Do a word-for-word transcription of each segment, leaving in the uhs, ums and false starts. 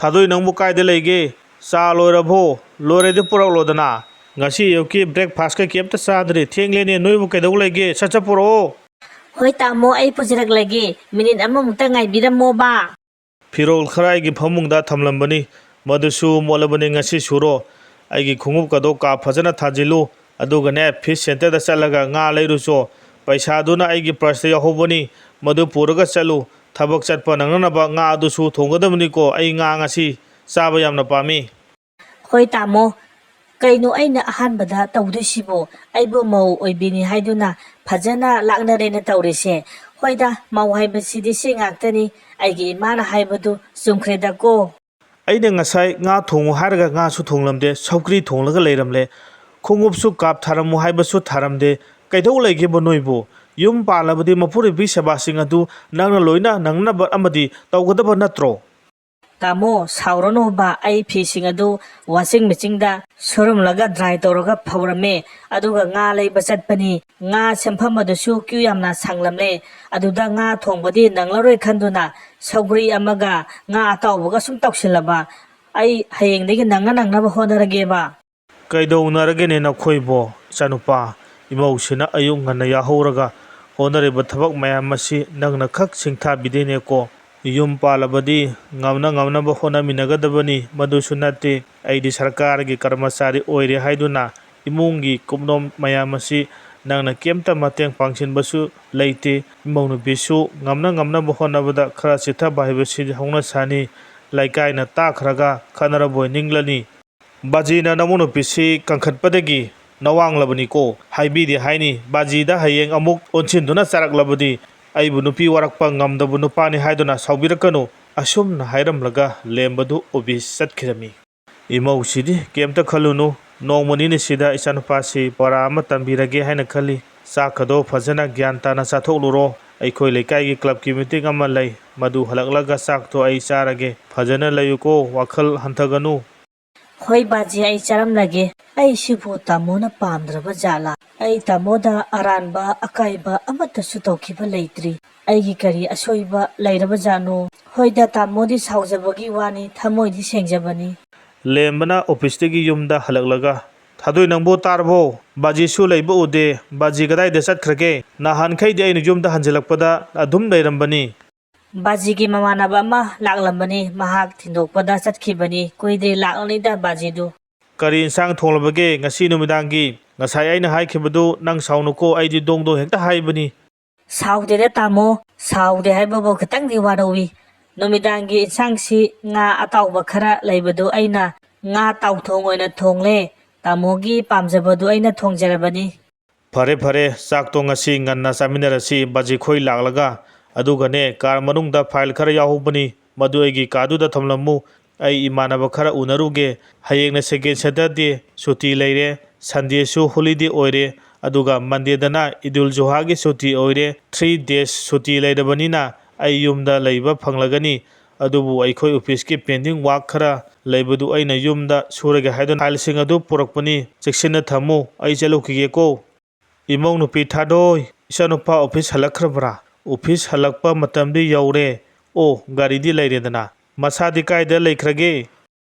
ꯊꯥꯗꯣꯏ, ꯅꯪꯕꯨ ꯀꯥꯏꯗ ꯂꯩꯒꯦ? ꯆꯥ ꯂꯣꯏꯔꯕꯣ? ꯂꯣꯏꯔꯗꯤ ꯄꯨꯔꯛꯂꯣꯗꯅ꯫ ꯉꯁꯤ ꯑꯌꯨꯛꯀꯤ breakfastꯀ ꯀꯩꯝꯇ ꯆꯥꯗ꯭ꯔꯤ꯫ ꯊꯦꯡꯂꯦꯅꯦ, ꯅꯣꯏꯕꯨ ꯀꯩꯗꯧ ꯂꯩꯒꯦ? ꯁꯠ ꯁꯠ ꯄꯨꯔꯛꯑꯣ꯫ ꯍꯣꯏ ꯇꯥꯃꯣ, ꯑꯩ ꯄꯨꯖꯔꯛꯂꯒꯦ꯫ ꯃꯤꯅꯤꯠ ꯑꯃꯃꯨꯛꯇ ꯉꯥꯏꯕꯤꯔꯝꯃꯣꯕ꯫ ꯐꯤꯔꯣꯜ ꯈꯔ ꯑꯩꯒꯤ ꯐꯃꯨꯡꯗ ꯊꯝꯂꯝꯕꯅꯤ, ꯃꯗꯨꯁꯨ ꯃꯣꯠꯂꯕꯅꯤ, ꯉꯁꯤ ꯁꯨꯔꯣ꯫ ꯑꯩꯒꯤ ꯈꯣꯡꯎꯞꯀꯗꯣ ꯀꯥꯞ ꯐꯖꯅ ꯊꯥꯖꯤꯜꯂꯨ꯫ ꯑꯗꯨꯒꯅꯦ, fish centreꯗ ꯆꯠꯂꯒ ꯉꯥ ꯂꯩꯔꯨꯆꯣ꯫ ꯄꯩꯁꯥꯗꯨꯅ ꯑꯩꯒꯤ purseꯇ ꯌꯥꯎꯍꯧꯕꯅꯤ, ꯃꯗꯨ ꯄꯨꯔꯒ ꯆꯠꯂꯨ꯫ ꯊꯕꯛ ꯆꯠꯄ ꯅꯪꯅꯅꯕ ꯉꯥ ꯑꯗꯨꯁꯨ ꯊꯣꯡꯒꯗꯕꯅꯤꯀꯣ꯫ ꯑꯩ ꯉꯥ ꯉꯁꯤ ꯆꯥꯕ ꯌꯥꯝꯅ ꯄꯥꯝꯃꯤ꯫ ꯍꯣꯏ ꯇꯥꯃꯣ, ꯀꯩꯅꯣ ꯑꯩꯅ ꯑꯍꯥꯟꯕꯗ ꯇꯧꯗꯣꯏꯁꯤꯕꯣ? ꯑꯩꯕꯨ ꯃꯧ ꯑꯣꯏꯕꯤꯅꯤ ꯍꯥꯏꯗꯨꯅ ꯐꯖꯅ ꯂꯥꯛꯅꯔꯦꯅ ꯇꯧꯔꯤꯁꯦ꯫ ꯍꯣꯏꯗ, ꯃꯧ ꯍꯥꯏꯕꯁꯤꯗꯤ ꯁꯤ ꯉꯥꯛꯇꯅꯤ꯫ ꯑꯩꯒꯤ ꯏꯃꯥꯅ ꯍꯥꯏꯕꯗꯨ ꯆꯨꯝꯈ꯭ꯔꯦꯗꯀꯣ꯫ ꯑꯩꯅ ꯉꯁꯥꯏ ꯉꯥ ꯊꯣꯡꯉꯨ ꯍꯥꯏꯔꯒ ꯉꯥꯁꯨ ꯊꯣꯡꯂꯝꯗꯦ, ꯁꯧꯒ꯭ꯔꯤ ꯊꯣꯡꯂꯒ ꯂꯩꯔꯝꯂꯦ꯫ ꯈꯣꯡꯎꯞꯁꯨ ꯀꯥꯞ ꯊꯥꯔꯝꯃꯨ ꯍꯥꯏꯕꯁꯨ ꯊꯥꯔꯝꯗꯦ꯫ ꯀꯩꯗꯧ ꯂꯩꯒꯦꯕ ꯅꯣꯏꯕꯨ? ꯌꯨꯝ ꯄꯥꯜꯂꯕꯗꯤ ꯃꯄꯨꯔꯣꯏꯕꯤ ꯁꯦꯕꯥꯁꯤꯡ ꯑꯗꯨ ꯅꯪꯅ ꯂꯣꯏꯅ ꯅꯪꯅꯕ ꯑꯃꯗꯤ ꯇꯧꯒꯗꯕ ꯅꯠꯇ꯭ꯔꯣ? ꯇꯥꯃꯣ, ꯁꯥꯎꯔꯅꯣꯕ, ꯑꯩ ꯐꯤꯁꯤꯡ ꯑꯗꯨ washing machineꯗ ꯁꯨꯔꯝꯂꯒ dry ꯇꯧꯔꯒ ꯐꯧꯔꯝꯃꯦ꯫ ꯑꯗꯨꯒ ꯉꯥ ꯂꯩꯕ ꯆꯠꯄꯅꯤ꯫ ꯉꯥ ꯁꯦꯝꯐꯝ ꯑꯗꯨꯁꯨ queue ꯌꯥꯝꯅ ꯁꯥꯡꯂꯝꯂꯦ꯫ ꯑꯗꯨꯗ ꯉꯥ ꯊꯣꯡꯕꯗꯤ ꯅꯪꯂꯔꯣꯏ ꯈꯟꯗꯨꯅ ꯁꯧꯒ꯭ꯔꯤ ꯑꯃꯒ ꯉꯥ ꯑꯇꯥꯎꯕꯒ ꯁꯨꯝ ꯇꯧꯁꯤꯜꯂꯕ꯫ ꯑꯩ ꯍꯌꯦꯡꯗꯒꯤ ꯅꯪꯅ ꯅꯪꯅꯕ ꯍꯣꯠꯅꯔꯒꯦꯕ꯫ ꯀꯩꯗꯧꯅꯔꯒꯦꯅꯦ ꯅꯈꯣꯏꯕꯣ? ꯏꯆꯥꯅꯨꯄꯥ, ꯏꯃꯧꯁꯤꯅ ꯑꯌꯨꯛ ꯉꯟꯅ ꯌꯥꯍꯧꯔꯒ ꯍꯣꯠꯅꯔꯤꯕ ꯊꯕꯛ ꯃꯌꯥꯝ ꯑꯁꯤ ꯅꯪꯅ ꯈꯛ ꯁꯤꯡꯊꯥꯕꯤꯗꯦꯅꯦꯀꯣ꯫ ꯌꯨꯝ ꯄꯥꯜꯂꯕꯗꯤ ꯉꯝꯅ ꯉꯝꯅꯕ ꯍꯣꯠꯅꯃꯤꯟꯅꯒꯗꯕꯅꯤ꯫ ꯃꯗꯨꯁꯨ ꯅꯠꯇꯦ, ꯑꯩꯗꯤ ꯁꯔꯀꯥꯔꯒꯤ ꯀꯔꯃꯆꯥꯔꯤ ꯑꯣꯏꯔꯦ ꯍꯥꯏꯗꯨꯅ ꯏꯃꯨꯡꯒꯤ ꯀꯨꯞꯅꯣꯝ ꯃꯌꯥꯝ ꯑꯁꯤ ꯅꯪꯅ ꯀꯩꯝꯇ ꯃꯇꯦꯡ ꯄꯥꯡꯁꯤꯟꯕꯁꯨ ꯂꯩꯇꯦ꯫ ꯏꯃꯧ ꯅꯨꯄꯤꯁꯨ ꯉꯝꯅ ꯉꯝꯅꯕ ꯍꯣꯠꯅꯕꯗ ꯈꯔ ꯆꯤꯠꯊꯕ ꯍꯥꯏꯕꯁꯤꯗꯤ ꯍꯧꯅ ꯁꯥꯅꯤ꯫ ꯂꯩꯀꯥꯏꯅ ꯇꯥꯈ꯭ꯔꯒ ꯈꯠꯅꯔꯕꯣꯏ ꯅꯤꯡꯂꯅꯤ꯫ ꯕꯥꯖꯤꯅ ꯅꯃꯧ ꯅꯨꯄꯤꯁꯤ ꯀꯟꯈꯠꯄꯗꯒꯤ ꯅꯋꯥꯡꯂꯕꯅꯤꯀꯣ꯫ ꯍꯥꯏꯕꯤꯗꯦ ꯍꯥꯏꯅꯤ, ꯕꯥꯖꯤꯗ ꯍꯌꯦꯡ ꯑꯃꯨꯛ ꯑꯣꯟꯁꯤꯟꯗꯨꯅ ꯆꯥꯔꯛꯂꯕꯗꯤ ꯑꯩꯕꯨ ꯅꯨꯄꯤ ꯋꯥꯔꯛꯄ ꯉꯝꯗꯕ ꯅꯨꯄꯥꯅꯤ ꯍꯥꯏꯗꯨꯅ ꯁꯥꯎꯕꯤꯔꯛꯀꯅꯨ꯫ ꯑꯁꯨꯝꯅ ꯍꯥꯏꯔꯝꯂꯒ ꯂꯦꯝꯕꯗꯨ ꯑꯣꯐꯤꯁ ꯆꯠꯈꯤꯔꯝꯃꯤ꯫ ꯏꯃꯧꯁꯤꯗꯤ ꯀꯩꯝꯇ ꯈꯜꯂꯨꯅꯨ, ꯅꯣꯡꯃ ꯅꯤꯅꯤꯁꯤꯗ ꯏꯆꯥꯅꯨꯄꯥꯁꯤ ꯄꯔꯥ ꯑꯃ ꯇꯝꯕꯤꯔꯒꯦ ꯍꯥꯏꯅ ꯈꯜꯂꯤ꯫ ꯆꯥꯛꯀꯗꯣ ꯐꯖꯅ ꯒ꯭ꯌꯥꯟ ꯇꯥꯅ ꯆꯥꯊꯣꯛꯂꯨꯔꯣ꯫ ꯑꯩꯈꯣꯏ ꯂꯩꯀꯥꯏꯒꯤ clubꯀꯤ meeting ꯑꯃ ꯂꯩ, ꯃꯗꯨ ꯍꯜꯂꯛꯂꯒ ꯆꯥꯛꯇꯣ ꯑꯩ ꯆꯥꯔꯒꯦ꯫ ꯐꯖꯅ ꯂꯩꯌꯨꯀꯣ, ꯋꯥꯈꯜ ꯍꯟꯊꯒꯅꯨ꯫ "ꯍꯣꯏ ꯕꯥꯖꯤ, ꯑꯩ ꯆꯥꯔꯝꯂꯒꯦ꯫ ꯑꯩ ꯁꯤꯕꯨ ꯇꯥꯃꯣꯅ ꯄꯥꯝꯗ꯭ꯔꯕ ꯖꯥꯠꯂꯥ? ꯑꯩ ꯇꯥꯃꯣꯗ ꯑꯔꯥꯟꯕ ꯑꯀꯥꯏꯕ ꯑꯃꯠꯇꯁꯨ ꯇꯧꯈꯤꯕ ꯂꯩꯇ꯭ꯔꯤ꯫ ꯑꯩꯒꯤ ꯀꯔꯤ ꯑꯁꯣꯏꯕ ꯂꯩꯔꯕ ꯖꯥꯠꯅꯣ? ꯍꯣꯏꯗ, ꯇꯥꯃꯣꯗꯤ ꯁꯥꯎꯖꯕꯒꯤ ꯋꯥꯅꯤ, ꯊꯃꯣꯏꯗꯤ ꯁꯦꯡꯖꯕꯅꯤ"꯫ ꯂꯦꯝꯕꯅ ꯑꯣꯐꯤꯁꯇꯒꯤ ꯌꯨꯝꯗ ꯍꯜꯂꯛꯂꯒ, "ꯊꯥꯗꯣꯏ, ꯅꯪꯕꯨ ꯇꯥꯔꯕꯣ? ꯕꯥꯖꯤꯁꯨ ꯂꯩꯕ ꯎꯗꯦ꯫ ꯕꯥꯖꯤ ꯀꯗꯥꯏꯗ ꯆꯠꯈ꯭ꯔꯒꯦ? ꯅꯍꯥꯟꯈꯩꯗꯤ ꯑꯩꯅ ꯌꯨꯝꯗ ꯍꯟꯖꯤꯜꯂꯛꯄꯗ ꯑꯗꯨꯝ ꯂꯩꯔꯝꯕꯅꯤ"꯫ "ꯕꯥꯖꯤꯒꯤ ꯃꯃꯥꯟꯅꯕ ꯑꯃ ꯂꯥꯛꯂꯝꯕꯅꯤ, ꯃꯍꯥꯛ ꯊꯤꯟꯗꯣꯛꯄꯗ ꯆꯠꯈꯤꯕꯅꯤ, ꯀꯨꯏꯗ꯭ꯔꯤ ꯂꯥꯛꯂꯅꯤꯗ ꯕꯥꯖꯤꯗꯨ"꯫ "ꯀꯔꯤ ꯏꯟꯁꯥꯡ ꯊꯣꯡꯂꯕꯒꯦ ꯉꯁꯤ ꯅꯨꯃꯤꯗꯥꯡꯒꯤ? ꯉꯁꯥꯏ ꯑꯩꯅ ꯍꯥꯏꯈꯤꯕꯗꯨ ꯅꯪ ꯁꯥꯎꯅꯨꯀꯣ, ꯑꯩꯗꯤ ꯗꯣꯡ ꯗꯣꯡ ꯍꯦꯛꯇ ꯍꯥꯏꯕꯅꯤ"꯫ "ꯁꯥꯎꯗꯦꯗ ꯇꯥꯃꯣ, ꯁꯥꯎꯗꯦ ꯍꯥꯏꯕꯕꯨ ꯈꯤꯇꯪꯗꯤ ꯋꯥꯔꯧꯏ꯫ ꯅꯨꯃꯤꯗꯥꯡꯒꯤ ꯏꯟꯁꯥꯡꯁꯤ ꯉꯥ ꯑꯇꯥꯎꯕ ꯈꯔ ꯂꯩꯕꯗꯨ ꯑꯩꯅ ꯉꯥ ꯇꯥꯎꯊꯣꯡ ꯑꯣꯏꯅ ꯊꯣꯡꯂꯦ꯫ ꯇꯥꯃꯣꯒꯤ ꯄꯥꯝꯖꯕꯗꯨ ꯑꯩꯅ ꯊꯣꯡꯖꯔꯕꯅꯤ"꯫ "ꯐꯔꯦ, ꯐꯔꯦ, ꯆꯥꯛꯇꯣ ꯉꯁꯤ ꯉꯟꯅ ꯆꯥꯃꯤꯟꯅꯔꯁꯤ꯫ ꯕꯥꯖꯤꯈꯣꯏ ꯂꯥꯛꯂꯒ, ꯑꯗꯨꯒꯅꯦ, ꯀꯥꯔ ꯃꯅꯨꯡꯗ ꯐꯥꯏꯜ ꯈꯔ ꯌꯥꯎꯍꯧꯕꯅꯤ, ꯃꯗꯨ ꯑꯩꯒꯤ ꯀꯥꯗꯨꯗ ꯊꯝꯂꯝꯃꯨ꯫ ꯑꯩ ꯏꯃꯥꯟꯅꯕ ꯈꯔ ꯎꯅꯔꯨꯒꯦ꯫ ꯍꯌꯦꯡꯅ ꯁꯦꯀꯦꯟ ꯁꯦꯇꯔꯗꯦ, ꯁꯨꯇꯤ ꯂꯩꯔꯦ꯫ ꯁꯟꯗꯦꯁꯨ ꯍꯣꯂꯤꯗꯦ ꯑꯣꯏꯔꯦ꯫ ꯑꯗꯨꯒ ꯃꯟꯗꯦꯗꯅ ꯏꯗꯨꯜ ꯖꯨꯍꯥꯒꯤ ꯁꯨꯇꯤ ꯑꯣꯏꯔꯦ꯫ ꯊ꯭ꯔꯤ ꯗꯦꯖ ꯁꯨꯇꯤ ꯂꯩꯔꯕꯅꯤꯅ ꯑꯩ ꯌꯨꯝꯗ ꯂꯩꯕ ꯐꯪꯂꯒꯅꯤ꯫ ꯑꯗꯨꯕꯨ ꯑꯩꯈꯣꯏ ꯑꯣꯐꯤꯁꯀꯤ ꯄꯦꯟꯗꯤꯡ ꯋꯥꯔꯛ ꯈꯔ ꯂꯩꯕꯗꯨ ꯑꯩꯅ ꯌꯨꯝꯗ ꯁꯨꯔꯒꯦ ꯍꯥꯏꯗꯨꯅ ꯐꯥꯏꯜꯁꯤꯡ ꯑꯗꯨ ꯄꯨꯔꯛꯄꯅꯤ꯫ ꯆꯦꯛꯁꯤꯟꯅ ꯊꯝꯃꯨ꯫ ꯑꯩ ꯆꯠꯂꯨꯈꯤꯒꯦꯀꯣ"꯫ "ꯏꯃꯧ ꯅꯨꯄꯤ ꯊꯥꯗꯣꯏ, ꯏꯆꯥꯅꯨꯄꯥ ꯑꯣꯐꯤꯁ ꯍꯜꯂꯛꯈ꯭ꯔꯕ꯭ꯔꯥ?" "ꯑꯣꯐꯤꯁ ꯍꯜꯂꯛꯄ ꯃꯇꯝꯗꯤ ꯌꯧꯔꯦ꯫ ꯑꯣ, ꯒꯥꯔꯤꯗꯤ ꯂꯩꯔꯦꯗꯅ꯫ ꯃꯁꯥꯗꯤ ꯀꯥꯏꯗ ꯂꯩꯈ꯭ꯔꯒꯦ?"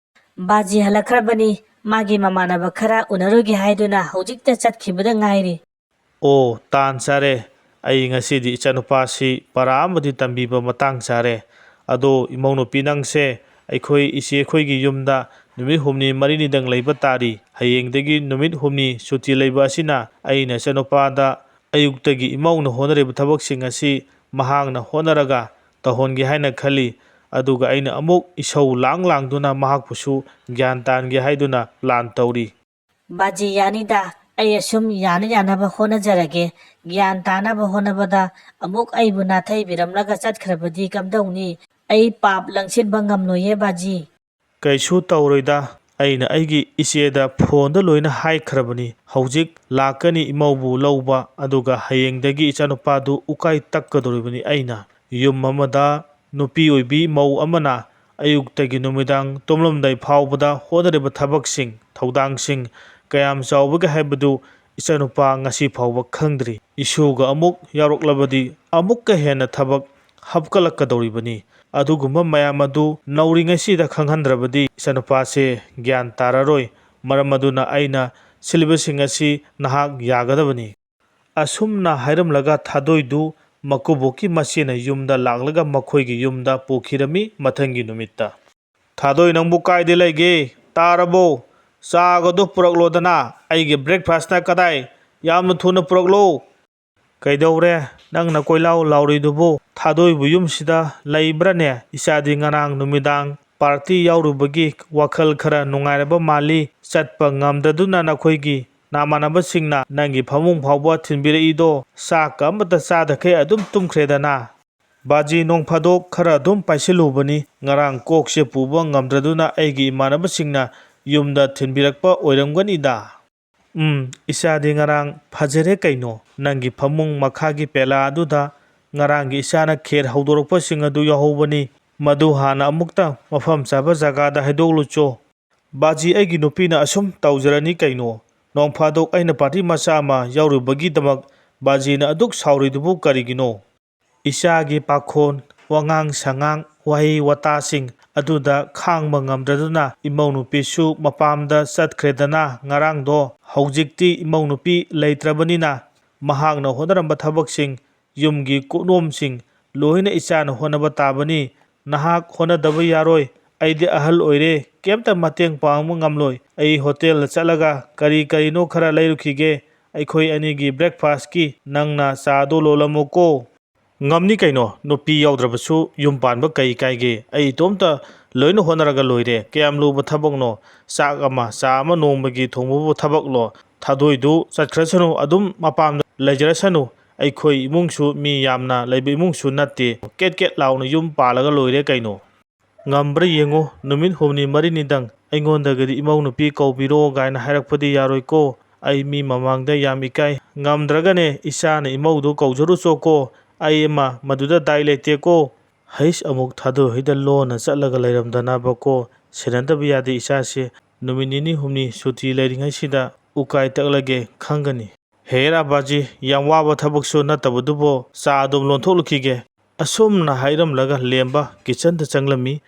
"ꯕꯥꯖꯤ ꯍꯜꯂꯛꯈ꯭ꯔꯕꯅꯤ꯫ ꯃꯥꯒꯤ ꯃꯃꯥꯟꯅꯕ ꯈꯔ ꯎꯅꯔꯨꯒꯦ ꯍꯥꯏꯗꯨꯅ ꯍꯧꯖꯤꯛꯇ ꯆꯠꯈꯤꯕꯗ ꯉꯥꯏꯔꯤ"꯫ "ꯑꯣ, ꯇꯥꯟ ꯆꯥꯔꯦ꯫ ꯑꯩ ꯉꯁꯤꯗꯤ ꯏꯆꯥꯅꯨꯄꯥꯁꯤ ꯄꯔꯥ ꯑꯃꯗꯤ ꯇꯝꯕꯤꯕ ꯃꯇꯥꯡ ꯆꯥꯔꯦ꯫ ꯑꯗꯣ ꯏꯃꯧ ꯅꯨꯄꯤ, ꯅꯪꯁꯦ ꯑꯩꯈꯣꯏ ꯏꯆꯦ ꯑꯩꯈꯣꯏꯒꯤ ꯌꯨꯝꯗ ꯅꯨꯃꯤꯠ ꯍꯨꯝꯅꯤ ꯃꯔꯤꯅꯤꯗꯪ ꯂꯩꯕ ꯇꯥꯔꯤ꯫ ꯍꯌꯦꯡꯗꯒꯤ ꯅꯨꯃꯤꯠ ꯍꯨꯝꯅꯤ ꯁꯨꯇꯤ ꯂꯩꯕ ꯑꯁꯤꯅ ꯑꯩꯅ ꯏꯆꯥꯅꯨꯄꯥꯗ ꯑꯌꯨꯛꯇꯒꯤ ꯏꯃꯧꯅ ꯍꯣꯠꯅꯔꯤꯕ ꯊꯕꯛꯁꯤꯡ ꯑꯁꯤ ꯃꯍꯥꯛꯅ ꯍꯣꯠꯅꯔꯒ ꯇꯧꯍꯟꯒꯦ ꯍꯥꯏꯅ ꯈꯜꯂꯤ꯫ ꯑꯗꯨꯒ ꯑꯩꯅ ꯑꯃꯨꯛ ꯏꯁꯧ ꯂꯥꯡ ꯂꯥꯡꯗꯨꯅ ꯃꯍꯥꯛꯄꯨꯁꯨ ꯒ꯭ꯌꯥꯟ ꯇꯥꯍꯟꯒꯦ ꯍꯥꯏꯗꯨꯅ ꯄ꯭ꯂꯥꯟ ꯇꯧꯔꯤ"꯫ "ꯕꯥꯖꯤ, ꯌꯥꯅꯤꯗ, ꯑꯩ ꯑꯁꯨꯝ ꯌꯥꯅ ꯌꯥꯅꯕ ꯍꯣꯠꯅꯖꯔꯒꯦ꯫ ꯒ꯭ꯌꯥꯟ ꯇꯥꯅꯕ ꯍꯣꯠꯅꯕꯗ ꯑꯃꯨꯛ ꯑꯩꯕꯨ ꯅꯥꯊꯩꯕꯤꯔꯝꯂꯒ ꯆꯠꯈ꯭ꯔꯕꯗꯤ ꯀꯝꯗꯧꯅꯤ? ꯑꯩ ꯄꯥꯞ ꯂꯪꯁꯤꯟꯕ ꯉꯝꯂꯣꯏꯌꯦ ꯕꯥꯖꯤ"꯫ "ꯀꯩꯁꯨ ꯇꯧꯔꯣꯏꯗ, ꯑꯩꯅ ꯑꯩꯒꯤ ꯏꯆꯦꯗ ꯐꯣꯟꯗ ꯂꯣꯏꯅ ꯍꯥꯏꯈ꯭ꯔꯕꯅꯤ꯫ ꯍꯧꯖꯤꯛ ꯂꯥꯛꯀꯅꯤ ꯏꯃꯧꯕꯨ ꯂꯧꯕ, ꯑꯗꯨꯒ ꯍꯌꯦꯡꯗꯒꯤ ꯏꯆꯥꯅꯨꯄꯥꯗꯨ ꯎꯀꯥꯏ ꯇꯛꯀꯗꯧꯔꯤꯕꯅꯤ ꯑꯩꯅ꯫ ꯌꯨꯝ ꯑꯃꯗ ꯅꯨꯄꯤ ꯑꯣꯏꯕꯤ ꯃꯧ ꯑꯃꯅ ꯑꯌꯨꯛꯇꯒꯤ ꯅꯨꯃꯤꯗꯥꯡ ꯇꯨꯝꯂꯝꯗꯥꯏ ꯐꯥꯎꯕꯗ ꯍꯣꯠꯅꯔꯤꯕ ꯊꯕꯛꯁꯤꯡ, ꯊꯧꯗꯥꯡꯁꯤꯡ ꯀꯌꯥꯝ ꯆꯥꯎꯕꯒꯦ ꯍꯥꯏꯕꯗꯨ ꯏꯆꯥꯅꯨꯄꯥ ꯉꯁꯤ ꯐꯥꯎꯕ ꯈꯪꯗ꯭ꯔꯤ꯫ ꯏꯁꯨꯒ ꯑꯃꯨꯛ ꯌꯥꯎꯔꯛꯂꯕꯗꯤ ꯑꯃꯨꯛꯀ ꯍꯦꯟꯅ ꯊꯕꯛ ꯍꯥꯞꯀꯠꯂꯛꯀꯗꯧꯔꯤꯕꯅꯤ꯫ ꯑꯗꯨꯒꯨꯝꯕ ꯃꯌꯥꯝ ꯑꯗꯨ ꯅꯧꯔꯤꯉꯩꯁꯤꯗ ꯈꯪꯍꯟꯗ꯭ꯔꯕꯗꯤ ꯏꯆꯥꯅꯨꯄꯥꯁꯦ ꯒ꯭ꯌꯥꯟ ꯇꯥꯔꯔꯣꯏ꯫ ꯃꯔꯝ ꯑꯗꯨꯅ ꯑꯩꯅ ꯁꯤꯜꯂꯤꯕꯁꯤꯡ ꯑꯁꯤ ꯅꯍꯥꯛ ꯌꯥꯒꯗꯕꯅꯤ꯫ ꯑꯁꯨꯝꯅ ꯍꯥꯏꯔꯝꯂꯒ ꯊꯥꯗꯣꯏꯗꯨ ꯃꯀꯨꯕꯣꯛꯀꯤ ꯃꯆꯦꯅ ꯌꯨꯝꯗ ꯂꯥꯛꯂꯒ ꯃꯈꯣꯏꯒꯤ ꯌꯨꯝꯗ ꯄꯨꯈꯤꯔꯝꯃꯤ꯫ ꯃꯊꯪꯒꯤ ꯅꯨꯃꯤꯠꯇ, "ꯊꯥꯗꯣꯏ, ꯅꯪꯕꯨ ꯀꯥꯏꯗ ꯂꯩꯒꯦ? ꯇꯥꯔꯕꯣ? ꯆꯥꯒꯗꯣ ꯄꯨꯔꯛꯂꯣꯗꯅ꯫ ꯑꯩꯒꯤ breakfastꯅ ꯀꯗꯥꯏ? ꯌꯥꯝꯅ ꯊꯨꯅ ꯄꯨꯔꯛꯂꯣ!" "ꯀꯩꯗꯧꯔꯦ? ꯅꯪꯅ ꯀꯣꯏꯂꯥꯎ ꯂꯥꯎꯔꯤꯗꯨꯕꯨ ꯊꯥꯗꯣꯏꯕꯨ ꯌꯨꯝꯁꯤꯗ ꯂꯩꯕ꯭ꯔꯥꯅꯦ? ꯏꯆꯥꯗꯤ ꯉꯔꯥꯡ ꯅꯨꯃꯤꯗꯥꯡ party ꯌꯥꯎꯔꯨꯕꯒꯤ ꯋꯥꯈꯜ ꯈꯔ ꯅꯨꯡꯉꯥꯏꯔꯕ ꯃꯥꯜꯂꯤ꯫ ꯆꯠꯄ ꯉꯝꯗꯗꯨꯅ ꯅꯈꯣꯏꯒꯤ ꯅꯃꯥꯟꯅꯕꯁꯤꯡꯅ ꯅꯪꯒꯤ ꯐꯃꯨꯡ ꯐꯥꯎꯕ ꯊꯤꯟꯕꯤꯔꯛꯏꯗꯣ꯫ ꯆꯥꯛꯀ ꯑꯃꯠꯇ ꯆꯥꯗꯈꯩ ꯑꯗꯨꯝ ꯇꯨꯝꯈ꯭ꯔꯦꯗꯅ꯫ ꯕꯥꯖꯤ ꯅꯣꯡ ꯐꯥꯗꯣꯛ ꯈꯔ ꯑꯗꯨꯝ ꯄꯥꯏꯁꯤꯜꯂꯨꯕꯅꯤ꯫ ꯉꯔꯥꯡ ꯀꯣꯛꯁꯦ ꯄꯨꯕ ꯉꯝꯗ꯭ꯔꯗꯨꯅ ꯑꯩꯒꯤ ꯏꯃꯥꯟꯅꯕꯁꯤꯡꯅ ꯌꯨꯝꯗ ꯊꯤꯟꯕꯤꯔꯛꯄ ꯑꯣꯏꯔꯝꯒꯅꯤꯗ꯫" "ꯎꯝ, ꯏꯆꯥꯗꯤ ꯉꯔꯥꯡ ꯐꯖꯔꯦ ꯀꯩꯅꯣ꯫ ꯅꯪꯒꯤ ꯐꯃꯨꯡ ꯃꯈꯥꯒꯤ ꯄꯦꯂꯥ ꯑꯗꯨꯗ ꯉꯔꯥꯡꯒꯤ ꯏꯆꯥꯅ ꯈꯦꯔ ꯍꯧꯗꯣꯔꯛꯄꯁꯤꯡ ꯑꯗꯨ ꯌꯥꯎꯍꯧꯕꯅꯤ꯫ ꯃꯗꯨ ꯍꯥꯟꯅ ꯑꯃꯨꯛꯇ ꯃꯐꯝ ꯆꯥꯕ ꯖꯒꯥꯗ ꯍꯩꯗꯣꯛꯂꯨꯆꯣ꯫" "ꯕꯥꯖꯤ, ꯑꯩꯒꯤ ꯅꯨꯄꯤꯅ ꯑꯁꯨꯝ ꯇꯧꯖꯔꯅꯤ ꯀꯩꯅꯣ꯫ ꯅꯣꯡ ꯐꯥꯗꯣꯛ ꯑꯩꯅ party ꯃꯆꯥ ꯑꯃ ꯌꯥꯎꯔꯨꯕꯒꯤꯗꯃꯛ ꯕꯥꯖꯤꯅ ꯑꯗꯨꯛ ꯁꯥꯎꯔꯤꯗꯨꯕꯨ ꯀꯔꯤꯒꯤꯅꯣ?" ꯏꯆꯥꯒꯤ ꯄꯥꯈꯣꯟ, ꯋꯥꯉꯥꯡ ꯁꯉꯥꯡ, ꯋꯥꯍꯩ ꯋꯥꯇꯥꯁꯤꯡ ꯑꯗꯨꯗ ꯈꯥꯡꯕ ꯉꯝꯗ꯭ꯔꯗꯨꯅ ꯏꯃꯧ ꯅꯨꯄꯤꯁꯨ ꯃꯄꯥꯝꯗ ꯆꯠꯈ꯭ꯔꯦꯗꯅ ꯉꯔꯥꯡꯗꯣ꯫ ꯍꯧꯖꯤꯛꯇꯤ ꯏꯃꯧ ꯅꯨꯄꯤ ꯂꯩꯇ꯭ꯔꯕꯅꯤꯅ ꯃꯍꯥꯛꯅ ꯍꯣꯠꯅꯔꯝꯕ ꯊꯕꯛꯁꯤꯡ, ꯌꯨꯝꯒꯤ ꯀꯨꯞꯅꯣꯝꯁꯤꯡ ꯂꯣꯏꯅ ꯏꯆꯥꯅ ꯍꯣꯠꯅꯕ ꯇꯥꯕꯅꯤ꯫ ꯅꯍꯥꯛ ꯍꯣꯠꯅꯗꯕ ꯌꯥꯔꯣꯏ꯫ ꯑꯩꯗꯤ ꯑꯍꯜ ꯑꯣꯏꯔꯦ, ꯀꯩꯝꯇ ꯃꯇꯦꯡ ꯄꯥꯡꯕ ꯉꯝꯂꯣꯏ꯫ ꯑꯩ ꯍꯣꯇꯦꯜꯗ ꯆꯠꯂꯒ ꯀꯔꯤ ꯀꯔꯤꯅꯣ ꯈꯔ ꯂꯩꯔꯨꯈꯤꯒꯦ꯫ ꯑꯩꯈꯣꯏ ꯑꯅꯤꯒꯤ breakfastꯀꯤ ꯅꯪꯅ ꯆꯥꯗꯣ ꯂꯣꯜꯂꯝꯃꯣꯀꯣ꯫ ꯉꯝꯅꯤ ꯀꯩꯅꯣ, ꯅꯨꯄꯤ ꯌꯥꯎꯗ꯭ꯔꯕꯁꯨ ꯌꯨꯝ ꯄꯥꯟꯕ ꯀꯩ ꯀꯥꯏꯒꯦ? ꯑꯩ ꯏꯇꯣꯝꯇ ꯂꯣꯏꯅ ꯍꯣꯠꯅꯔꯒ ꯂꯣꯏꯔꯦ꯫ ꯀꯌꯥꯝ ꯂꯨꯕ ꯊꯕꯛꯅꯣ? ꯆꯥꯛ ꯑꯃ, ꯆꯥ ꯑꯃ ꯅꯣꯡꯃꯒꯤ ꯊꯣꯡꯕꯕꯨ ꯊꯕꯛꯂꯣ? ꯊꯥꯗꯣꯏꯗꯨ ꯆꯠꯈ꯭ꯔꯁꯅꯨ, ꯑꯗꯨꯝ ꯃꯄꯥꯝꯗ ꯂꯩꯖꯔꯁꯅꯨ꯫ ꯑꯩꯈꯣꯏ ꯏꯃꯨꯡꯁꯨ ꯃꯤ ꯌꯥꯝꯅ ꯂꯩꯕ ꯏꯃꯨꯡꯁꯨ ꯅꯠꯇꯦ꯫ ꯀꯦꯠ ꯀꯦꯠ ꯂꯥꯎꯅ ꯌꯨꯝ ꯄꯥꯜꯂꯒ ꯂꯣꯏꯔꯦ ꯀꯩꯅꯣ꯫ ꯉꯝꯕ꯭ꯔꯥ ꯌꯦꯡꯉꯨ, ꯅꯨꯃꯤꯠ ꯍꯨꯝꯅꯤ ꯃꯔꯤꯅꯤꯗꯪ ꯑꯩꯉꯣꯟꯗꯒꯗꯤ ꯏꯃꯧ ꯅꯨꯄꯤ ꯀꯧꯕꯤꯔꯣ ꯀꯥꯏꯅ ꯍꯥꯏꯔꯛꯄꯗꯤ ꯌꯥꯔꯣꯏꯀꯣ꯫ ꯑꯩ ꯃꯤ ꯃꯃꯥꯡꯗ ꯌꯥꯝ ꯏꯀꯥꯏ꯫ ꯉꯝꯗ꯭ꯔꯒꯅꯦ, ꯏꯆꯥꯅ ꯏꯃꯧꯗꯨ ꯀꯧꯖꯔꯨꯆꯣꯀꯣ꯫ ꯑꯩ ꯑꯃ ꯃꯗꯨꯗ ꯗꯥꯏ ꯂꯩꯇꯦꯀꯣ꯫ ꯍꯩꯁ, ꯑꯃꯨꯛ ꯊꯥꯗꯣꯏ ꯍꯣꯏꯗ ꯂꯣꯟꯅ ꯆꯠꯂꯒ ꯂꯩꯔꯝꯗꯅꯕꯀꯣ꯫ ꯁꯦꯟꯅꯗꯕ ꯌꯥꯗꯦ ꯏꯆꯥꯁꯦ꯫ ꯅꯨꯃꯤꯠ ꯅꯤꯅꯤ ꯍꯨꯝꯅꯤ ꯁꯨꯇꯤ ꯂꯩꯔꯤꯉꯩꯁꯤꯗ ꯎꯀꯥꯏ ꯇꯛꯂꯒꯦ ꯈꯪꯒꯅꯤ꯫ ꯍꯦꯔꯥ ꯕꯥꯖꯤ, ꯌꯥꯝ ꯋꯥꯕ ꯊꯕꯛꯁꯨ ꯅꯠꯇꯕꯗꯨꯕꯨ ꯆꯥ ꯑꯗꯨꯝ ꯂꯣꯟꯊꯣꯛꯂꯨꯈꯤꯒꯦ꯫ ꯑꯁꯨꯝꯅ ꯍꯥꯏꯔꯝꯂꯒ ꯂꯦꯝꯕ ꯀꯤꯆꯟꯗ ꯆꯪꯂꯝꯃꯤ꯫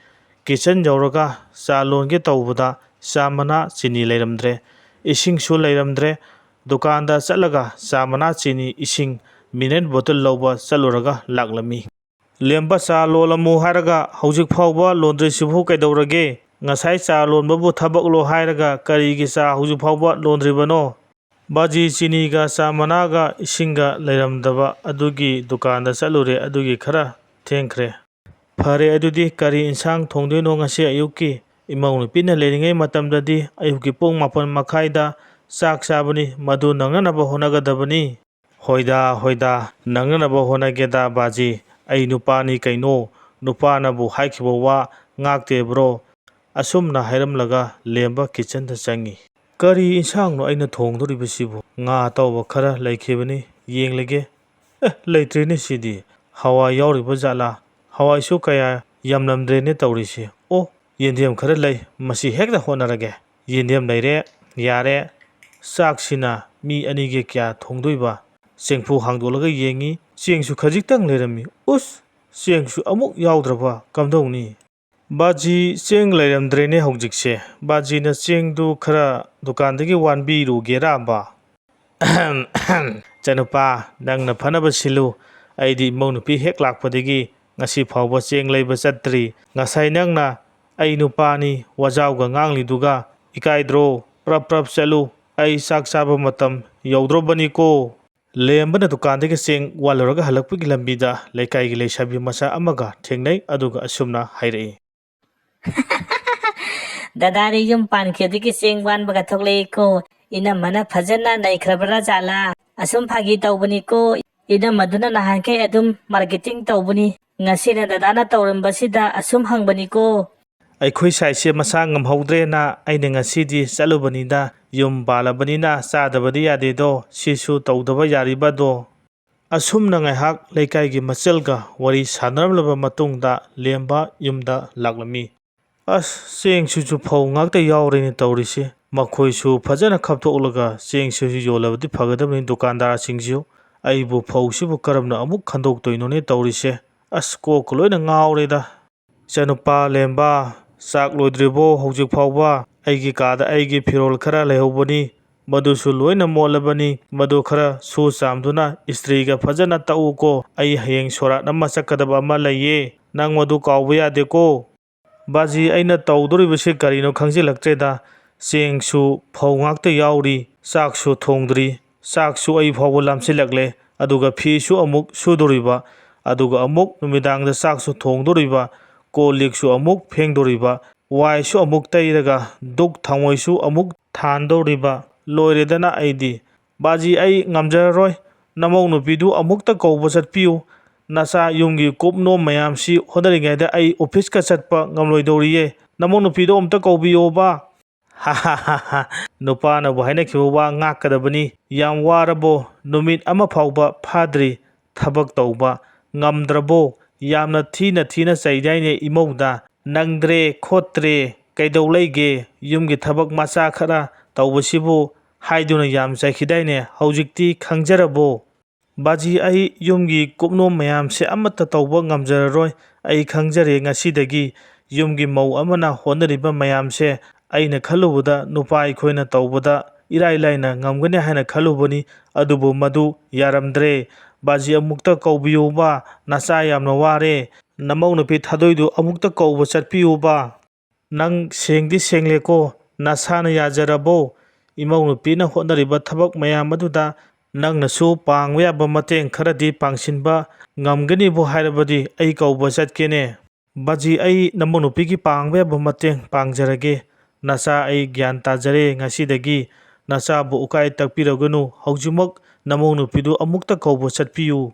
ꯀꯤꯆꯟ ꯌꯧꯔꯒ ꯆꯥ ꯂꯣꯟꯒꯦ ꯇꯧꯕꯗ ꯆꯥ ꯃꯅꯥ ꯆꯤꯅꯤ ꯂꯩꯔꯝꯗ꯭ꯔꯦ꯫ ꯏꯁꯤꯡꯁꯨ ꯂꯩꯔꯝꯗ꯭ꯔꯦ꯫ ꯗꯨꯀꯥꯟꯗ ꯆꯠꯂꯒ ꯆꯥ ꯃꯅꯥ ꯆꯤꯅꯤ ꯏꯁꯤꯡ ꯃꯤꯅꯔꯦꯜ ꯕꯣꯇꯜ ꯂꯧꯕ ꯆꯠꯂꯨꯔꯒ ꯂꯥꯛꯂꯝꯃꯤ꯫ "ꯂꯦꯝꯕ, ꯆꯥ ꯂꯣꯜꯂꯝꯃꯨ ꯍꯥꯏꯔꯒ ꯍꯧꯖꯤꯛ ꯐꯥꯎꯕ ꯂꯣꯟꯗ꯭ꯔꯤꯁꯤꯕꯨ ꯀꯩꯗꯧꯔꯒꯦ? ꯉꯁꯥꯏ ꯆꯥ ꯂꯣꯟꯕꯕꯨ ꯊꯕꯛꯂꯣ ꯍꯥꯏꯔꯒ ꯀꯔꯤꯒꯤ ꯆꯥ ꯍꯧꯖꯤꯛ ꯐꯥꯎꯕ ꯂꯣꯟꯗ꯭ꯔꯤꯕꯅꯣ?" ꯕꯥꯖꯤ, ꯆꯤꯅꯤꯒ ꯆꯥ ꯃꯅꯥꯒ ꯏꯁꯤꯡꯒ ꯂꯩꯔꯝꯗꯕ ꯑꯗꯨꯒꯤ ꯗꯨꯀꯥꯟꯗ ꯆꯠꯂꯨꯔꯦ, ꯑꯗꯨꯒꯤ ꯈꯔ ꯊꯦꯡꯈ꯭ꯔꯦ꯫ "ꯐꯔꯦ, ꯑꯗꯨꯗꯤ ꯀꯔꯤ ꯏꯟꯁꯥꯡ ꯊꯣꯡꯗꯣꯏꯅꯣ ꯉꯁꯤ ꯑꯌꯨꯛꯀꯤ? ꯏꯃꯧ ꯅꯨꯄꯤꯅ ꯂꯩꯔꯤꯉꯩ ꯃꯇꯝꯗꯗꯤ ꯑꯌꯨꯛꯀꯤ ꯄꯨꯡ ꯃꯥꯄꯟ ꯃꯈꯥꯏꯗ ꯆꯥꯛ ꯆꯥꯕꯅꯤ, ꯃꯗꯨ ꯅꯪꯅꯅꯕ ꯍꯣꯠꯅꯒꯗꯕꯅꯤ꯫" "ꯍꯣꯏꯗ, ꯍꯣꯏꯗ, ꯅꯪꯅꯅꯕ ꯍꯣꯠꯅꯒꯦꯗ ꯕꯥꯖꯤ, ꯑꯩ ꯅꯨꯄꯥꯅꯤ ꯀꯩꯅꯣ, ꯅꯨꯄꯥꯅꯕꯨ ꯍꯥꯏꯈꯤꯕ ꯋꯥ ꯉꯥꯛꯇꯦꯕ꯭ꯔꯣ?" ꯑꯁꯨꯝꯅ ꯍꯥꯏꯔꯝꯂꯒ ꯂꯦꯝꯕ ꯀꯤꯆꯟꯗ ꯆꯪꯉꯤ꯫ "ꯀꯔꯤ ꯏꯟꯁꯥꯡꯅꯣ ꯑꯩꯅ ꯊꯣꯡꯗꯣꯔꯤꯕꯁꯤꯕꯨ? ꯉꯥ ꯑꯇꯥꯎꯕ ꯈꯔ ꯂꯩꯈꯤꯕꯅꯤ, ꯌꯦꯡꯂꯒꯦ꯫ ꯑꯦ, ꯂꯩꯇ꯭ꯔꯦꯅꯦ ꯁꯤꯗꯤ꯫ ꯍꯋꯥꯏ ꯌꯥꯎꯔꯤꯕ ꯖꯥꯠꯂꯥ? ꯍꯋꯥꯏꯁꯨ ꯀꯌꯥ ꯌꯥꯝꯂꯝꯗ꯭ꯔꯦꯅꯦ ꯇꯧꯔꯤꯁꯤ꯫ ꯑꯣ, ꯌꯦꯟꯗꯦꯝ ꯈꯔ ꯂꯩ, ꯃꯁꯤ ꯍꯦꯛꯇ ꯍꯣꯠꯅꯔꯒꯦ꯫ ꯌꯦꯟꯗꯦꯝ ꯂꯩꯔꯦ, ꯌꯥꯔꯦ꯫ ꯆꯥꯛꯁꯤꯅ ꯃꯤ ꯑꯅꯤꯒꯤ ꯀꯌꯥ ꯊꯣꯡꯗꯣꯏꯕ?" ꯆꯦꯡꯐꯨ ꯍꯥꯡꯗꯣꯛꯂꯒ ꯌꯦꯡꯉꯤ, ꯆꯦꯡꯁꯨ ꯈꯖꯤꯛꯇꯪ ꯂꯩꯔꯝꯃꯤ꯫ ꯎꯁ! ꯆꯦꯡꯁꯨ ꯑꯃꯨꯛ ꯌꯥꯎꯗ꯭ꯔꯕ? ꯀꯝꯗꯧꯅꯤ? "ꯕꯥꯖꯤ, ꯆꯦꯡ ꯂꯩꯔꯝꯗ꯭ꯔꯦꯅꯦ ꯍꯧꯖꯤꯛꯁꯦ꯫ ꯕꯥꯖꯤꯅ ꯆꯦꯡꯗꯨ ꯈꯔ ꯗꯨꯀꯥꯟꯗꯒꯤ ꯋꯥꯟꯕꯤꯔꯨꯒꯦꯔꯥꯕ?" "ꯑꯍꯝ, ꯑꯍꯝ, ꯏꯆꯥꯅꯨꯄꯥ, ꯅꯪꯅ ꯐꯅꯕ ꯁꯤꯜꯂꯨ꯫ ꯑꯩꯗꯤ ꯏꯃꯧ ꯅꯨꯄꯤ ꯍꯦꯛ ꯂꯥꯛꯄꯗꯒꯤ ꯉꯁꯤ ꯐꯥꯎꯕ ꯆꯦꯡ ꯂꯩꯕ ꯆꯠꯇ꯭ꯔꯤ꯫ ꯉꯁꯥꯏ ꯅꯪꯅ 'ꯑꯩ ꯅꯨꯄꯥꯅꯤ, ꯋꯥꯖꯥꯎꯒ' ꯉꯥꯡꯂꯤꯗꯨꯒ ꯏꯀꯥꯏꯗ꯭ꯔꯣ? ꯄ꯭ꯔꯞ ꯄ꯭ꯔꯞ ꯆꯠꯂꯨ, ꯑꯩ ꯆꯥꯛ ꯆꯥꯕ ꯃꯇꯝ ꯌꯧꯗ꯭ꯔꯣꯕꯅꯤꯀꯣ꯫" ꯂꯦꯝꯕꯅ ꯗꯨꯀꯥꯟꯗꯒꯤ ꯆꯦꯡ ꯋꯥꯜꯂꯨꯔꯒ ꯍꯜꯂꯛꯄꯒꯤ ꯂꯝꯕꯤꯗ ꯂꯩꯀꯥꯏꯒꯤ ꯂꯩꯁꯥꯕꯤ ꯃꯆꯥ ꯑꯃꯒ ꯊꯦꯡꯅꯩ, ꯑꯗꯨꯒ ꯑꯁꯨꯝꯅ ꯍꯥꯏꯔꯛꯏ꯫ "ꯗꯗꯥꯗꯤ ꯌꯨꯝ ꯄꯥꯟꯈꯤꯕꯗꯒꯤ ꯆꯦꯡ ꯋꯥꯟꯕꯒ ꯊꯣꯛꯂꯛꯏꯀꯣ꯫ ꯏꯅꯝꯃꯅ ꯐꯖꯅ ꯅꯩꯈ꯭ꯔꯕ꯭ꯔꯥ ꯖꯥꯠꯂꯥ? ꯑꯁꯨꯝ ꯐꯥꯒꯤ ꯇꯧꯕꯅꯤꯀꯣ꯫ ꯏꯅꯝꯃꯗꯨꯅ ꯅꯍꯥꯟꯈꯩ ꯑꯗꯨꯝ ꯃꯥꯔꯀꯦꯇꯤꯡ ꯇꯧꯕꯅꯤ꯫ ꯉꯁꯤꯅ ꯗꯗꯥꯅ ꯇꯧꯔꯝꯕꯁꯤꯗ ꯑꯁꯨꯝ ꯍꯪꯕꯅꯤꯀꯣ꯫" "ꯑꯩꯈꯣꯏ ꯁꯥꯏꯁꯦ ꯃꯁꯥ ꯉꯝꯍꯧꯗ꯭ꯔꯦꯅ ꯑꯩꯅ ꯉꯁꯤꯗꯤ ꯆꯠꯂꯨꯕꯅꯤꯗ꯫ ꯌꯨꯝ ꯄꯥꯜꯂꯕꯅꯤꯅ ꯆꯥꯗꯕꯗꯤ ꯌꯥꯗꯦꯗꯣ꯫ ꯁꯤꯁꯨ ꯇꯧꯗꯕ ꯌꯥꯔꯤꯕꯗꯣ꯫" ꯑꯁꯨꯝꯅ ꯉꯥꯏꯍꯥꯛ ꯂꯩꯀꯥꯏꯒꯤ ꯃꯆꯜꯒ ꯋꯥꯔꯤ ꯁꯥꯟꯅꯔꯝꯂꯕ ꯃꯇꯨꯡꯗ ꯂꯦꯝꯕ ꯌꯨꯝꯗ ꯂꯥꯛꯂꯝꯃꯤ꯫ "ꯑꯁ, ꯆꯦꯡꯁꯤꯁꯨ ꯐꯧ ꯉꯥꯛꯇ ꯌꯥꯎꯔꯦꯅꯦ ꯇꯧꯔꯤꯁꯦ꯫ ꯃꯈꯣꯏꯁꯨ ꯐꯖꯅ ꯈꯞꯇꯣꯛꯂꯒ ꯆꯦꯡꯁꯤꯁꯨ ꯌꯣꯜꯂꯕꯗꯤ ꯐꯒꯗꯕꯅꯤ ꯗꯨꯀꯥꯟꯗꯥꯔꯁꯤꯡꯁꯤꯁꯨ꯫ ꯑꯩꯕꯨ ꯐꯧꯁꯤꯕꯨ ꯀꯔꯝꯅ ꯑꯃꯨꯛ ꯈꯟꯗꯣꯛꯇꯣꯏꯅꯣꯅꯦ ꯇꯧꯔꯤꯁꯦ꯫ ꯑꯁ, ꯀꯣꯛꯀ ꯂꯣꯏꯅ ꯉꯥꯎꯔꯦꯗ꯫ ꯏꯆꯥꯅꯨꯄꯥ ꯂꯦꯝꯕ, ꯆꯥꯛ ꯂꯣꯏꯗ꯭ꯔꯤꯕꯣ ꯍꯧꯖꯤꯛ ꯐꯥꯎꯕ? ꯑꯩꯒꯤ ꯀꯥꯗ ꯑꯩꯒꯤ ꯐꯤꯔꯣꯜ ꯈꯔ ꯂꯩꯍꯧꯕꯅꯤ, ꯃꯗꯨꯁꯨ ꯂꯣꯏꯅ ꯃꯣꯠꯂꯕꯅꯤ꯫ ꯃꯗꯨ ꯈꯔ ꯁꯨ ꯆꯥꯝꯗꯨꯅ ꯏꯁꯇ꯭ꯔꯤꯒ ꯐꯖꯅ ꯇꯛꯎꯀꯣ꯫ ꯑꯩ ꯍꯌꯦꯡ ꯁꯣꯔꯥꯠ ꯑꯃ ꯆꯠꯀꯗꯕ ꯑꯃ ꯂꯩꯌꯦ, ꯅꯪ ꯃꯗꯨ ꯀꯥꯎꯕ ꯌꯥꯗꯦꯀꯣ꯫" ꯕꯥꯖꯤ, ꯑꯩꯅ ꯇꯧꯗꯣꯔꯤꯕꯁꯤ ꯀꯔꯤꯅꯣ ꯈꯪꯖꯤꯜꯂꯛꯇ꯭ꯔꯦꯗ꯫ ꯆꯦꯡꯁꯨ ꯐꯧ ꯉꯥꯛꯇ ꯌꯥꯎꯔꯤ, ꯆꯥꯛꯁꯨ ꯊꯣꯡꯗ꯭ꯔꯤ, ꯆꯥꯛꯁꯨ ꯑꯩ ꯐꯥꯎꯕ ꯂꯥꯝꯁꯤꯜꯂꯛꯂꯦ, ꯑꯗꯨꯒ ꯐꯤꯁꯨ ꯑꯃꯨꯛ ꯁꯨꯗꯣꯔꯤꯕ, ꯑꯗꯨꯒ ꯑꯃꯨꯛ ꯅꯨꯃꯤꯗꯥꯡꯗ ꯆꯥꯛꯁꯨ ꯊꯣꯡꯗꯣꯔꯤꯕ, ꯀꯣꯜ ꯂꯤꯛꯁꯨ ꯑꯃꯨꯛ ꯐꯦꯡꯗꯣꯔꯤꯕ, ꯋꯥꯏꯁꯨ ꯑꯃꯨꯛ ꯇꯩꯔꯒ ꯙꯨꯛ ꯊꯥꯎꯃꯩꯁꯨ ꯑꯃꯨꯛ ꯊꯥꯟꯗꯧꯔꯤꯕ꯫ ꯂꯣꯏꯔꯦꯗꯅ ꯑꯩꯗꯤ꯫ ꯕꯥꯖꯤ, ꯑꯩ ꯉꯝꯖꯔꯔꯣꯏ꯫ ꯅꯃꯧ ꯅꯨꯄꯤꯗꯨ ꯑꯃꯨꯛꯇ ꯀꯧꯕ ꯆꯠꯄꯤꯌꯨ꯫ ꯅꯆꯥ ꯌꯨꯝꯒꯤ ꯀꯨꯞꯅꯣꯝ ꯃꯌꯥꯝꯁꯤ ꯍꯣꯠꯅꯔꯤꯉꯩꯗ ꯑꯩ ꯑꯣꯐꯤꯁꯀ ꯆꯠꯄ ꯉꯝꯂꯣꯏꯗꯧꯔꯤꯌꯦ꯫ ꯅꯃꯧ ꯅꯨꯄꯤꯗꯣ ꯑꯃꯨꯛꯇ ꯀꯧꯕꯤꯌꯣꯕ꯫ ꯅꯨꯄꯥꯅꯕꯨ ꯍꯥꯏꯅꯈꯤꯕ ꯋꯥ ꯉꯥꯛꯀꯗꯕꯅꯤ꯫ ꯌꯥꯝ ꯋꯥꯔꯕꯣ? ꯅꯨꯃꯤꯠ ꯑꯃ ꯐꯥꯎꯕ ꯐꯥꯗ꯭ꯔꯤ ꯊꯕꯛ ꯇꯧꯕ꯫ ꯉꯝꯗ꯭ꯔꯕꯣ? ꯌꯥꯝꯅ ꯊꯤꯅ ꯊꯤꯅ ꯆꯩꯗꯥꯏꯅꯦ ꯏꯃꯧꯗ꯫ ꯅꯪꯗ꯭ꯔꯦ ꯈꯣꯠꯇ꯭ꯔꯦ, ꯀꯩꯗꯧ ꯂꯩꯒꯦ? ꯌꯨꯝꯒꯤ ꯊꯕꯛ ꯃꯆꯥ ꯈꯔ ꯇꯧꯕꯁꯤꯕꯨ ꯍꯥꯏꯗꯨꯅ ꯌꯥꯝ ꯆꯩꯈꯤꯗꯥꯏꯅꯦ? ꯍꯧꯖꯤꯛꯇꯤ ꯈꯪꯖꯔꯕꯣ? ꯕꯥꯖꯤ, ꯑꯩ ꯌꯨꯝꯒꯤ ꯀꯨꯞꯅꯣꯝ ꯃꯌꯥꯝꯁꯦ ꯑꯃꯠꯇ ꯇꯧꯕ ꯉꯝꯖꯔꯔꯣꯏ꯫ ꯑꯩ ꯈꯪꯖꯔꯦ ꯉꯁꯤꯗꯒꯤ ꯌꯨꯝꯒꯤ ꯃꯧ ꯑꯃꯅ ꯍꯣꯠꯅꯔꯤꯕ ꯃꯌꯥꯝꯁꯦ꯫ ꯑꯩꯅ ꯈꯜꯂꯨꯕꯗ ꯅꯨꯄꯥ ꯑꯩꯈꯣꯏꯅ ꯇꯧꯕꯗ ꯏꯔꯥꯏ ꯂꯥꯏꯅ ꯉꯝꯒꯅꯤ ꯍꯥꯏꯅ ꯈꯜꯂꯨꯕꯅꯤ, ꯑꯗꯨꯕꯨ ꯃꯗꯨ ꯌꯥꯔꯝꯗ꯭ꯔꯦ꯫ ꯕꯥꯖꯤ, ꯑꯃꯨꯛꯇ ꯀꯧꯕꯤꯌꯨꯕ, ꯅꯆꯥ ꯌꯥꯝꯅ ꯋꯥꯔꯦ꯫ ꯅꯃꯧ ꯅꯨꯄꯤ ꯊꯥꯗꯣꯏꯗꯨ ꯑꯃꯨꯛꯇ ꯀꯧꯕ ꯆꯠꯄꯤꯌꯨꯕ꯫ ꯅꯪ ꯁꯦꯡꯗꯤ ꯁꯦꯡꯂꯦꯀꯣ, ꯅꯁꯥꯅ ꯌꯥꯖꯔꯕꯣ? ꯏꯃꯧ ꯅꯨꯄꯤꯅ ꯍꯣꯠꯅꯔꯤꯕ ꯊꯕꯛ ꯃꯌꯥꯝ ꯑꯗꯨꯗ ꯅꯪꯅꯁꯨ ꯄꯥꯡꯕ ꯌꯥꯕ ꯃꯇꯦꯡ ꯈꯔꯗꯤ ꯄꯥꯡꯁꯤꯟꯕ ꯉꯝꯒꯅꯤꯕꯨ ꯍꯥꯏꯔꯕꯗꯤ ꯑꯩ ꯀꯧꯕ ꯆꯠꯀꯦꯅꯦ꯫ ꯕꯥꯖꯤ, ꯑꯩ ꯅꯃꯧ ꯅꯨꯄꯤꯒꯤ ꯄꯥꯡꯕ ꯌꯥꯕ ꯃꯇꯦꯡ ꯄꯥꯡꯖꯔꯒꯦ꯫ ꯅꯆꯥ, ꯑꯩ ꯒ꯭ꯌꯥꯟ ꯇꯥꯖꯔꯦ ꯉꯁꯤꯗꯒꯤ꯫ ꯅꯆꯥꯕꯨ ꯎꯀꯥꯏ ꯇꯛꯄꯤꯔꯒꯅꯨ꯫ ꯍꯧꯖꯤꯛꯃꯛ ꯅꯃꯧ ꯅꯨꯄꯤꯗꯨ ꯑꯃꯨꯛꯇ ꯀꯧꯕ ꯆꯠꯄꯤꯌꯨ꯫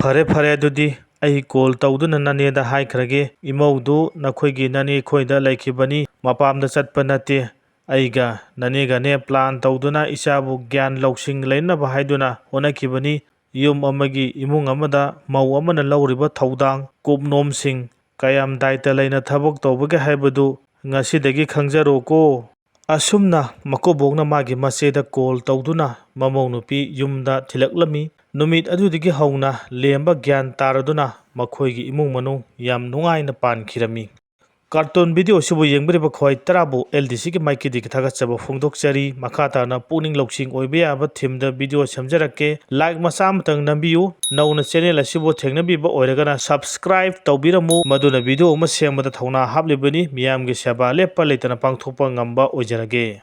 ꯐꯔꯦ, ꯐꯔꯦ, ꯑꯗꯨꯗꯤ ꯑꯩ ꯀꯣꯜ ꯇꯧꯗꯨꯅ ꯅꯅꯦꯗ ꯍꯥꯏꯈ꯭ꯔꯒꯦ꯫ ꯏꯃꯧꯗꯨ ꯅꯈꯣꯏꯒꯤ ꯅꯅꯦ ꯈꯣꯏꯗ ꯂꯩꯈꯤꯕꯅꯤ, ꯃꯄꯥꯝꯗ ꯆꯠꯄ ꯅꯠꯇꯦ꯫ ꯑꯩꯒ ꯅꯅꯦꯒꯅꯦ ꯄ꯭ꯂꯥꯟ ꯇꯧꯗꯨꯅ ꯏꯆꯥꯕꯨ ꯒ꯭ꯌꯥꯟ ꯂꯧꯁꯤꯡ ꯂꯩꯅꯕ ꯍꯥꯏꯗꯨꯅ ꯍꯣꯠꯅꯈꯤꯕꯅꯤ꯫ ꯌꯨꯝ ꯑꯃꯒꯤ ꯏꯃꯨꯡ ꯑꯃꯗ ꯃꯧ ꯑꯃꯅ ꯂꯧꯔꯤꯕ ꯊꯧꯗꯥꯡ, ꯀꯨꯞꯅꯣꯝꯁꯤꯡ, ꯀꯌꯥꯝ ꯗꯥꯏꯇ ꯂꯩꯅ ꯊꯕꯛ ꯇꯧꯕꯒꯦ ꯍꯥꯏꯕꯗꯨ ꯉꯁꯤꯗꯒꯤ ꯈꯪꯖꯔꯣꯀꯣ꯫ ꯑꯁꯨꯝꯅ ꯃꯀꯨꯕꯣꯛꯅ ꯃꯥꯒꯤ ꯃꯆꯦꯗ ꯀꯣꯜ ꯇꯧꯗꯨꯅ ꯃꯃꯧ ꯅꯨꯄꯤ ꯌꯨꯝꯗ ꯊꯤꯜꯂꯛꯂꯝꯃꯤ꯫ ꯅꯨꯃꯤꯠ ꯑꯗꯨꯗꯒꯤ ꯍꯧꯅ ꯂꯦꯝꯕ ꯒ꯭ꯌꯥꯟ ꯇꯥꯔꯗꯨꯅ ꯃꯈꯣꯏꯒꯤ ꯏꯃꯨꯡ ꯃꯅꯨꯡ ꯌꯥꯝ ꯅꯨꯡꯉꯥꯏꯅ ꯄꯥꯟꯈꯤꯔꯝꯃꯤ꯫ ꯀꯥꯔꯇꯨꯟ ꯚꯤꯗꯤꯑꯣ ꯑꯁꯤꯕꯨ ꯌꯦꯡꯕꯤꯔꯤꯕ ꯈ꯭ꯋꯥꯏ ꯇꯔꯥꯕꯨ ꯑꯦꯜ ꯗꯤ ꯁꯤꯒꯤ ꯃꯥꯏꯀꯩꯗꯒꯤ ꯊꯥꯒꯠꯆꯕ ꯐꯣꯡꯗꯣꯛꯆꯔꯤ꯫ ꯃꯈꯥ ꯇꯥꯅ ꯄꯨꯛꯅꯤꯡ ꯂꯧꯁꯤꯡ ꯑꯣꯏꯕ ꯌꯥꯕ ꯊꯤꯝꯗ ꯚꯤꯗꯤꯑꯣ ꯁꯦꯝꯖꯔꯛꯀꯦ꯫ ꯂꯥꯏꯛ ꯃꯆꯥ ꯑꯃꯇꯪ ꯅꯝꯕꯤꯌꯨ꯫ ꯅꯧꯅ ꯆꯦꯅꯦꯜ ꯑꯁꯤꯕꯨ ꯊꯦꯡꯅꯕꯤꯕ ꯑꯣꯏꯔꯒꯅ ꯁꯕꯁꯀ꯭ꯔꯥꯏꯕ ꯇꯧꯕꯤꯔꯝꯃꯨ꯫ ꯃꯗꯨꯅ ꯚꯤꯗꯤꯑꯣ ꯑꯃ ꯁꯦꯝꯕꯗ ꯊꯧꯅꯥ ꯍꯥꯞꯂꯤꯕꯅꯤ꯫ ꯃꯤꯌꯥꯝꯒꯤ ꯁꯦꯕꯥ ꯂꯦꯞꯄ ꯂꯩꯇꯅ ꯄꯥꯡꯊꯣꯛꯄ ꯉꯝꯕ ꯑꯣꯏꯖꯔꯒꯦ꯫